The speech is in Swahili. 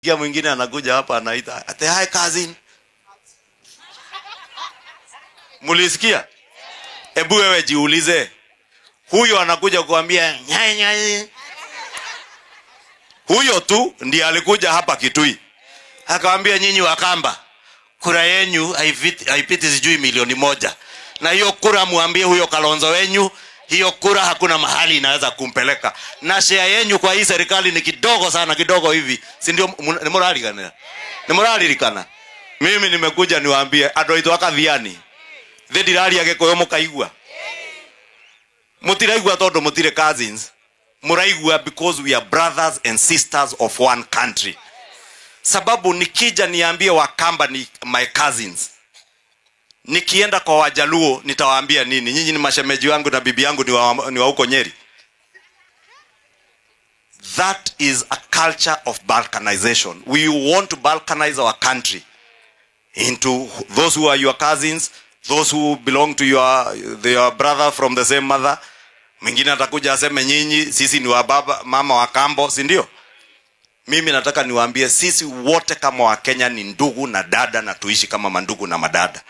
Kia mwingine anakuja hapa anaita ate hi cousin. Mulisikia? Ebu wewe jiulize. Huyo anakuja kuambia nyai nyai. Huyo tu ndiye alikuja hapa Kitui. Akawaambia nyinyi Wakamba, kura yenyu haipiti sijui 1,000,000. Na hiyo kura muambie huyo Kalonzo wenyu, hiyo kura hakuna mahali inaweza kumpeleka. Na share yenyu kwa hii serikali ni kidogo sana, kidogo hivi. Si ndio ni morali kana? Ni morali kana? Mimi nimekuja niwaambie andũ aitũ akathiani. Thĩ ndiraria Gĩkũyũ mũkaigua. Mũtiraigua tondũ mũtirĩ cousins. Mũraigua because we are brothers and sisters of one country. Sababu nikija niambie Wakamba ni my cousins. Nikienda kwa Wajaluo nitawaambia nini? Nyinyi ni mashemeji wangu na bibi yangu ni wa huko Nyeri. That is a culture of balkanization. We want to balkanize our country into those who are your cousins, those who belong to your brother from the same mother. Mwingine atakuja aseme nyinyi sisi ni wa baba mama wa kambo, si ndio? Mimi nataka niwaambie sisi wote kama Wakenya ni ndugu na dada, na tuishi kama mandugu na madada.